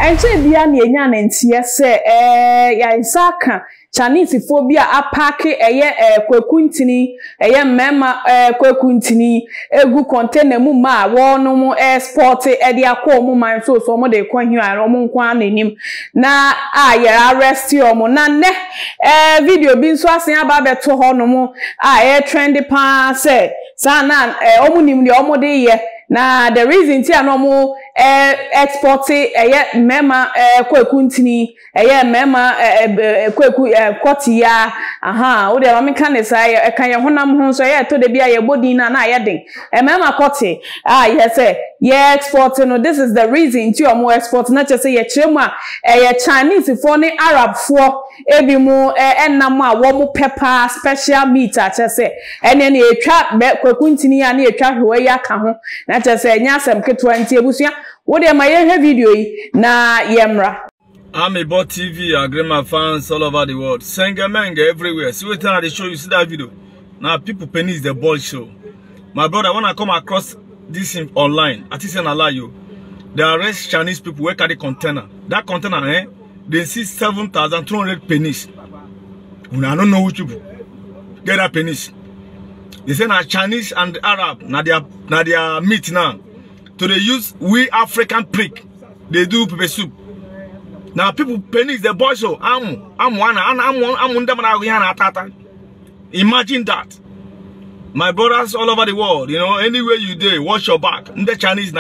Ɛnkyɛɛ biara na yɛnyaa no nteɛ sɛ ɛɛ yɛn nsa aka Chinesefoɔ bi a apaake ɛyɛ ɛɛ kwaku ntini, ɛyɛ mmarima ɛɛ kwaku ntini egu container mu ma a wɔnom ɛɛspɔte ɛde akɔ wɔn man so so wɔn de rekɔ he a wɔn nko ara na ɛnim na a yɛ arrest wɔn. Na nnɛ ɛɛ video bi nso asen aba abɛto hɔnom a ɛɛtrɛnde paa sɛ saa na ɛɛ wɔn nim deɛ wɔn de reyɛ na the reason nti a na wɔn ɛɛ expɔte ɛyɛ mmarima ɛɛ kwaku ntini Ɛyɛ mmarima ɛ ɛ kwaku ɛ kɔteya ahaa wo deɛ ma menka ne saa ɛyɛ ɛka yɛn honam ho nso ɛyɛ ɛtɔ da bi a yɛbɔ din no a na ayɛ den mmarima kɔte a yɛ sɛ yɛ export no this is the reason nti ɔmo export na kyerɛ sɛ yɛkyerɛ mu a ɛyɛ Chinese foɔ ne Arab foɔ ebi mo ɛ ɛnam a wɔn pɛ paa special meat a kyerɛ sɛ ɛneɛ na yɛtwa bɛ kwaku ntini a na yɛtwa hwewa yi aka ho na kyerɛ sɛ ɛnyɛ asɛm ketewa nti abusua Wo deɛ ma yɛnhwɛ video yi na yɛmmra. Amebo TV, Agrima fans all over the world. Senga everywhere. See what I show you, see that video. Now people penis the ball show. My brother, when I come across this in online, I think I lie you. They arrest Chinese people who carry container. That container, eh? They see 7,200 pennies. I don't know which people get that penis. They say now Chinese and Arab, now they are now they are meat now. To they use we African prick. They do pepper soup. Now people penis the boy so I'm I'm one I'm I'm I'm Imagine that. My brothers all over the world, you know, anywhere you do, watch your back. The Chinese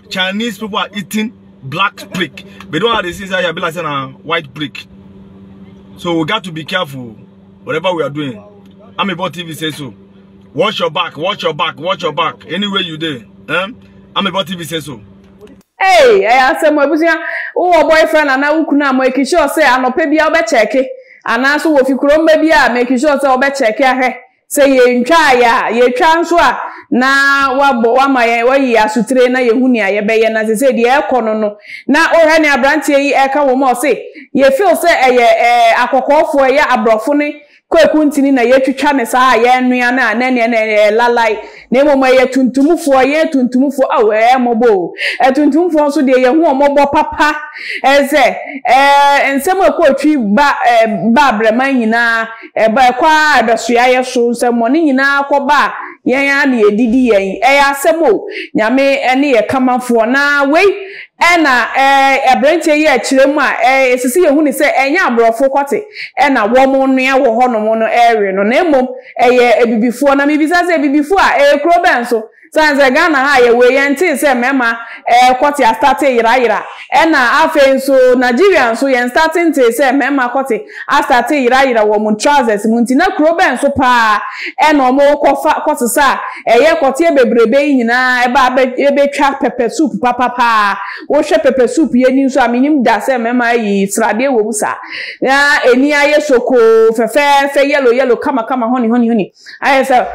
Chinese people are eating black prick. They don't have this inside be like saying a white brick. So we got to be careful whatever we are doing. Amebo TV says so. Watch your back, watch your back, watch your back. Anywhere you do. Eh? Amebo TV says so. Hey, ɛyɛ asɛm abusua wowɔ boyfriend anaa wo kunu a make sure sɛ anɔpa bi a wobɛkyɛke anaa so wɔ fi kurom ba bi a make sure sɛ wobɛkyɛke ahwɛ sɛ yɛntwa yɛ a yɛtwa nso a na wabɔ wama yɛn wayi asotire na yɛhu nea yɛbɛyɛ na sɛ sɛ deɛ ɛkɔ no no na wohwɛ ne aberanteɛ yi ɛka wɔ mu a ɔse yɛ feel sɛ ɛyɛ ɛɛ akɔkɔɔfoɔ ɛyɛ aborɔfo ne Kwaku ntini na yɛtwitwa no saa a yɛnoa no a na ɛneɛ na ɛyɛ lalai na mmom ɛyɛ tuntumfoɔ yɛn tuntumfoɔ ao ɛyɛ mmɔbɔ o atuntumfoɔ nso deɛ yɛhu wɔn mmɔbɔ papa ɛsɛ ɛɛ nsɛm a ɛkɔ otwi ba ɛɛ ba abrɛman nyinaa ɛba ɛkɔ a ɛbɛsoa yɛ so nsɛmmɔne nyinaa kɔ ba a yɛn ara na yɛdidi yɛn ɛyɛ asɛm o Nyame ɛne yɛ kamafoɔ na wei Ɛna ɛɛ abranteɛ yi ɛkyerɛ mu a ɛɛ ɛsɛ sɛ yɛhu no sɛ ɛnyɛ aborɔfo kɔte ɛna wɔn noa wɔ hɔ nom no ɛrewe no na mmom ɛyɛ abibifoɔ na mebisa sɛ abibifoɔ a ɛyɛ kuro bɛn so sane sɛ Ghana ha a yɛwɔ yi yɛntee sɛ mmarima ɛɛ kɔte astate yerayera ɛna afei nso Nigeria nso yɛn state ntee sɛ mmarima kɔte astate yerayera wɔn trousers mu nti na kuro bɛn so paa ɛna wɔn kɔfa kɔsesa a ɛyɛ kɔteɛ bebrebe yi nyinaa ɛba abɛ ɛbɛtwa pepper soup papa paa wohwɛ pepper soup yi ani nso a menim da sɛ mmarima ayi sradeɛ wɔ mu saa na ani ayɛ sokoo fɛfɛɛfɛ yellow yellow kama kama honey honey honey ayɛ sɛ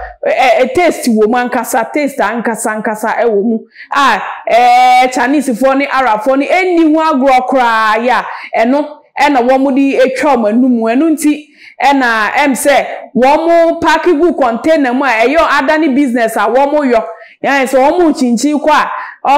ɛ taste wɔ mu ankasa taste ankasa ankasa ɛwɔ mu a ɛɛ Chinese foɔ ne Arab foɔ no ɛnni ho agorɔ koraa yɛ a ɛno ɛna wɔn de atwa wɔn anum ɛno nti ɛna ɛm sɛ wɔn paaki gu container mu a ɛyɛ adane business a wɔn yɔ yɛn sɛ wɔn kyinkyin kɔ a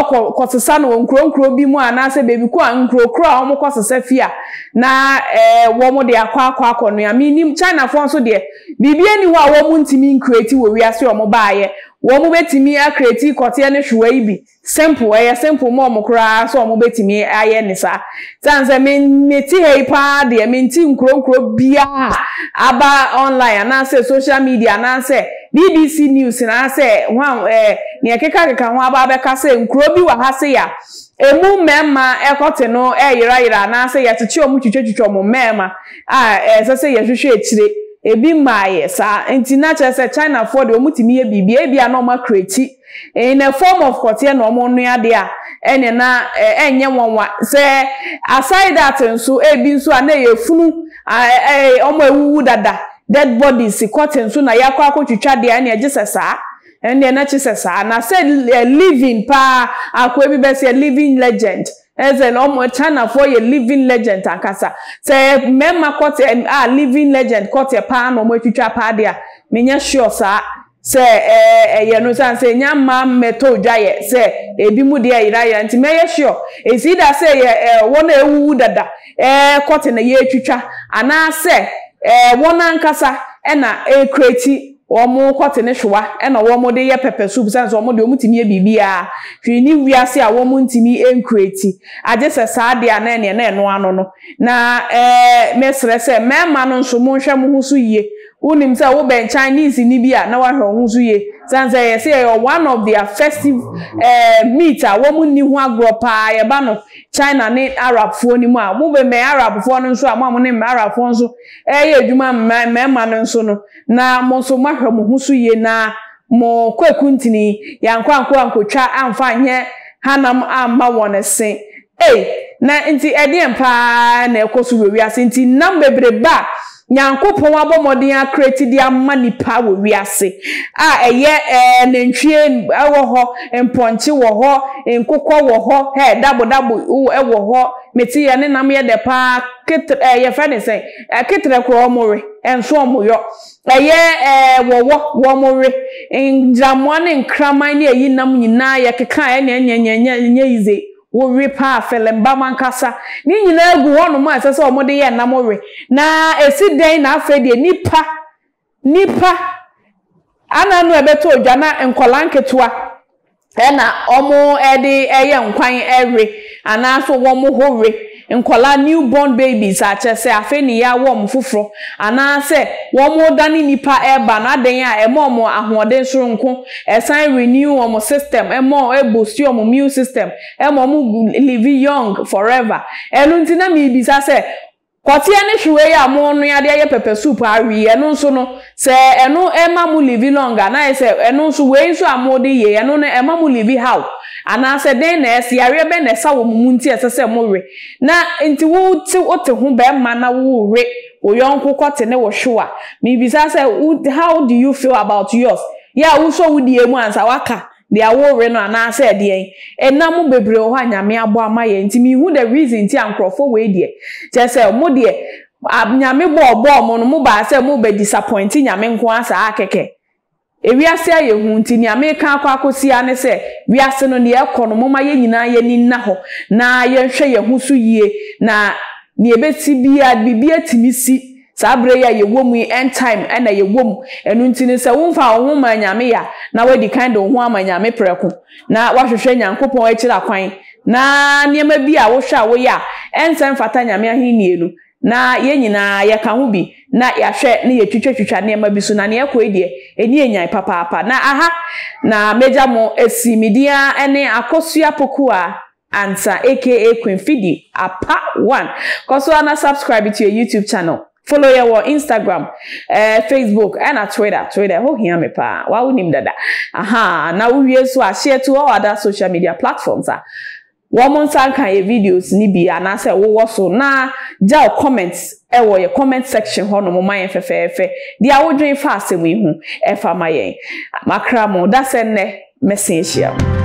ɔkɔ kɔsesa no wɔ nkuro nkuro bi mu anaasɛ beebi kɔ a nkuro kuro a wɔn kɔsesa fi a na ɛɛ wɔn de akɔ akɔ akɔ noa menim Chinafoɔ nso deɛ biribi ani hɔ a wɔn ntumi ncreate wɔ wiase wɔn baayɛ wɔn bɛtumi acreate kɔteɛ ne hwewa yi bi. Simple, ɛyɛ simple ma wɔn koraa sɛ wɔn bɛtumi ayɛ ne saa. Sane sɛ me mete ha yi paa deɛ mente nkuro nkuro biara aba online anaasɛ social media anaasɛ BBC news anaasɛ hwan ɛɛ nea ɛkekakeka ho aba abɛka sɛ nkuro bi wɔ ha sei a emu mmarima ɛkɔte no ɛyerayera anaasɛ yɛkyekye wɔn twitwatwitwa wɔn mmarima a ɛsɛ sɛ yɛhwehwɛ akyire. Ebi mmaeɛ saa nti na kyerɛ sɛ Chinafoɔ deɛ wɔtumi yɛ biribi ebia na wɔn akreti In a form of kɔteɛ na wɔn noa deɛ a, ɛneɛ na ɛnyɛ nwanwa. Sɛ aside that nso, ebi nso a na ɛyɛ funu a wɔn a awuwu dada, dead bodies, kɔte nso na yɛakɔ akɔtwitwa deɛ a, ɛneɛ gye sɛ saa. Ɛnneɛ na kye sɛ saa. Na sɛ living paa, akoa bi bɛsɛ living legend. Ɛsɛ na wɔn Chinafoɔ yɛ living legend ankasa. Sɛ mmarima kɔte a living legend kɔteɛ paa na wɔn atwitwa paa deɛ a, menyɛ sure saa. Sɛ ɛyɛ no sane sɛ nya mma mmɛtɔ dwa yɛ sɛ ebi mu deɛ yera yera nti mɛyɛ sure it's either sɛ yɛ wɔn a awuwu dada kɔte na yɛretwitwa anaa sɛ wɔn ankasa na ɛrekreti wɔn kɔte ne hwewa na wɔn de yɛ pepper soup sane sɛ wɔn deɛ wɔn tumi yɛ biribiara hwee ne wiase a wɔn ntumi nkreti agye sɛ saa deɛ a na ɛneɛ na ɛno ano no na mɛsrɛ sɛ mmarima no nso monhwɛ mo ho so yie. Wonim sɛ wobɛn Chinese ni bi a na wahwɛ wo ho so yie sane sɛ yɛse ɛyɛ one of their festive eh, meat a wɔn nni ho agorɔ paa yɛba no China ne Arab foɔ no mu a mo bɛnbɛn Arab foɔ no nso a mo a mo ne Arab foɔ nso ɛyɛ adwuma mmarima no nso no na mo nso moahwɛ mo ho so yie na mo kwaku ntini yɛankɔ ankɔ ankɔtwa amfa anyɛ hanam amma wɔn se Ei, na nti ɛdeɛn paa na ɛkɔ so wɔ wiase nti nam bebrebe a Nyankopɔn abɔ mmɔden akreti de ama nipa wɔ wiase a ɛyɛ ɛɛ nantwie wɔ hɔ, mpɔnkye wɔ hɔ, nkokɔ wɔ hɔ, hɛ dabo dabo wɔ hɔ, mete yɛ ne nam yɛ dɛ paa, ketre ɛɛ yɛfrɛ ne sɛn, ketrɛ koraa wɔn we, ɛnso wɔn yɔ, ɛyɛ ɛɛ wɔwɔ wɔn we, ngyinamoa ne nkraman ne ayi nam nyinaa yɛkeka a ɛne ɛnyɛ ɛnyɛ ɛnyɛ yize. Wowe paa, fɛlɛmbam ankasa. Ne nyinaa gu hɔnom a ɛsɛ sɛ wɔde yɛ nam we. Na ɛsi dɛn na afei deɛ nnipa, nnipa, ana no ɛbɛtɔ dwa na nkwadaa nketewa ɛna wɔde ɛyɛ nkwan ɛwe anaasɛ wɔn ho we. Nkwadaa, new born babies a kyerɛ sɛ afei ne yɛawo wɔn foforɔ anaasɛ wɔredane nnipa reba no adɛn a ɛma wɔn ahoɔden soronko, ɛsan renew wɔn system, ɛma ɛboost wɔn immune system, ɛma wɔn live young forever. Ɛno nti na merebisa sɛ, kɔteɛ ne hwewa yi a monoa de ayɛ pepper soup awe yi, ɛno nso no, sɛ ɛno ɛma mo live long a, na ayɛ sɛ ɛno nso wei nso a mode yɛ yi, ɛno no ɛma mo live how? Anaasɛ dɛn na ɛsɛ, yareɛ bɛn na ɛsa wɔ mo mu nti a ɛsɛ sɛ mowe? Na nti wote wote ho bɛrima na worewe wo yɔnko kɔte ne wo hwew a, mebisa sɛ wo how do you feel about yours? Yɛ a wosɔ wo deɛ mu ansa woaka deɛ worewe no anaasɛ ɛdeɛn? Ɛna mo bebree wɔ hɔ a Nyame abɔ ama yɛn nti menhu the reason nti a nkorɔfoɔ wei deɛ kyerɛ sɛ mo deɛ Nyame bɔɔ bɔɔ mo no mo baa sɛ mo bɛ disappoint Nyame nko ara saa kɛkɛ. Ewiase ayɛ hu nti nea mereka akɔ akɔsi ara ne sɛ, wiase no nea ɛrekɔ no momma yɛn nyinaa yɛn ani nna hɔ na yɛnhwɛ yɛn ho so yie na nea ɛbɛsi biara biribi atumi si. Saa berɛ yi a yɛwɔ mu yi end time na yɛwɔ mu, ɛno nti no sɛ womfaa wo ho mmaa Nyame yɛ a na woadi kan de wo ho ama Nyame prɛko na woahwehwɛ Nyankopɔn akyiri akwan na nneɛma bi a wohwɛ a woyɛ a ɛnsɛ mfata Nyame ahennie no Na yɛn nyinaa, yɛka ho bi, na yɛahwɛ na yɛatwitwatwitwa nneɛma bi so, na nea ɛkɔ yi deɛ, ɛni anyan papaapa. Na aha na mɛgya mo asi, me din ara ne Akosua Pokuaa Ansah aka Queen Fidi Apa One. Kɔ so ara na subscribe to yɛn YouTube channel. Follow yɛn wɔ Instagram, eh, Facebook, ɛna Twitter. Twitter, ɛhɔ hia me paa. Wa wonim dada. Aha, na wowie nso a, share to all other social media platforms a Wɔn nsa nka yɛ videos no bi anaasɛ wowɔ so na gyaw comments wɔ yɛ comment section hɔ nom ma yɛn fɛfɛɛfɛ deɛ wodwen fa asɛm yi ho fa ma yɛn. Makra mo dasɛ nnɛ mɛsen ahyia mo.